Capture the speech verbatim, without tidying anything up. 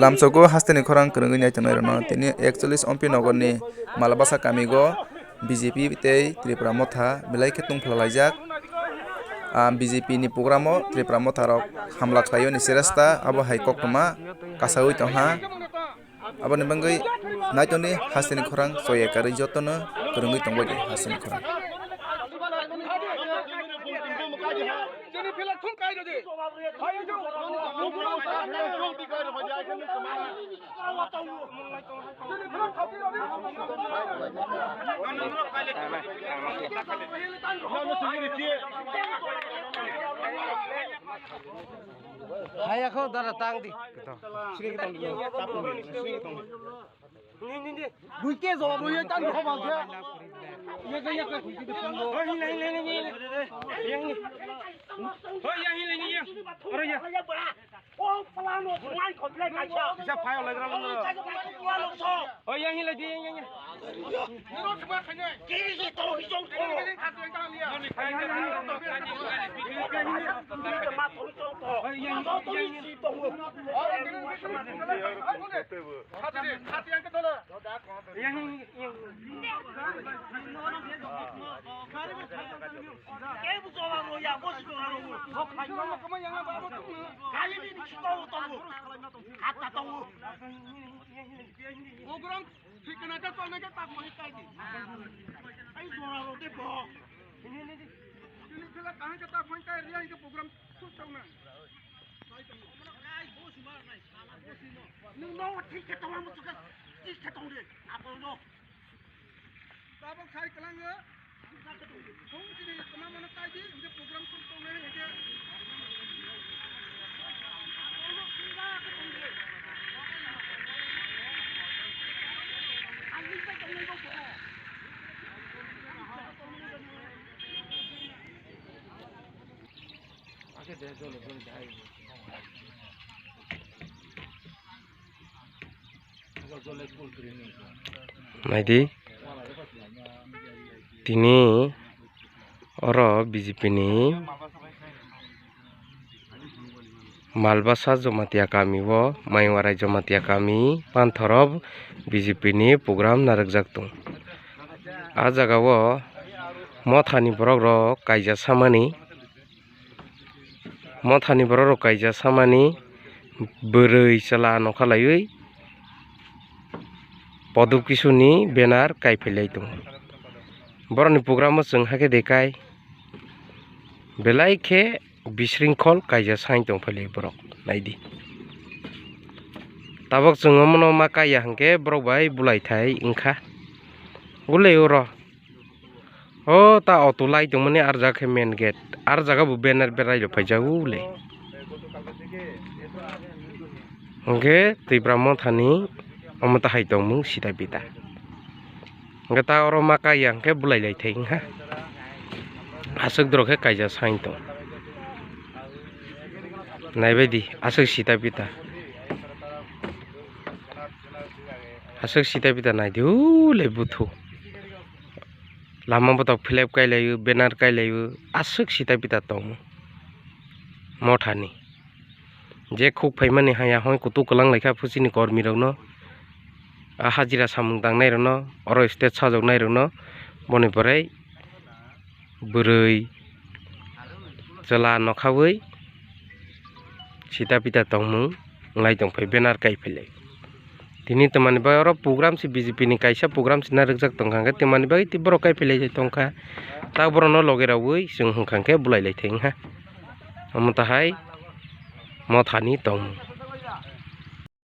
Lamsogo hasteni khorang kwrwngwi nai tongnai rwno tini ekchollish Ompi Nogorni Malbasa kamigo B J P tei Tripura Motha belai khe tungphla laijak. Ah, B J P ni programo Tripura Motha rok hamla khlaio ni siresta abo hai koktwma kasaui tongha. Aboni bagwi nai tongdi hasteni khorang choya karwi jotono kwrwngwi tongbaidi hasteni khorang. Haya kho dara tang di. Buike jo buike tang kho ba je. Ye ye ye. Hoi, hile, hile, hile, hile. Yang ni. Hoi, yang hile, hile, yang. Oro ya. Isa phai olai gra lo. Hoi, yang hile, di, yang, yang, yang. Hoi, yang, yang, yang. Program thik kana ta tolnai khe tak mani tai di. Ai jora ro de bo. Ini phela kahai khe tak mani tai riya ke program suk tong na. Nwng no thik khe tong mo thik khe tong de. Apo no. Tabok sai kwlango. Phung chini kwma mano tai di, hingke program song tongnai hingke. Naidi, tini oro B J P ni Malbasa Jamatia kami o, Maiwarai Jamatia kami panthoro B J P ni program narwkjak tongo. A jaga o mothani borok rok kaijak samani. Mothani borok rok kaijak samani bwrwi chwla nokha laiwi poduk kisuni banner kai phailai tongo. Borokni program o chwng hakhe de kai belai khe bisringkhol kaijak sai tong phailai borok naidi. Tabok chwng omono ma kaiya hwnkhe borok bai bulaithai wngkha. Ulei oro. O ta auto lai tongmani ar jaga khe main gate. Ar jaga bo banner berai rok phaijak ulei. Hwnkhe Tipra Mothani omo tahai tongmung sita pita. Hwnkhe ta oro ma kaiya hwnkhe bulai lai thai wngkha. Aswk dorok khe kaijak sai tong. Naibaidi aswk sita pita. Aswk sita pita naidi ulei buthu. Lama botok flap kailaio, banner kailaio, aswk sita pita tongo mothani. Je khuk phaimani haya hoi kutuk kwlang laikha phuchini kormi rokno, a hajira samung tangnai rokno, oro stage sajoknai rokno, boni pore bwrwi chwla nokhawi sita pita tongmung wng lai tongphai, banner kai phailai. Tini twmani bagwi oro program se B J P ni kaisa program se narwkjak tongkha, hwnkhe twmani bagwi tei borok kai phailai tongkha. Ta borokno loge raui chwng hwnkha hwnkhe bulai lai thai wngkha. Omo tahai mothani tongmung.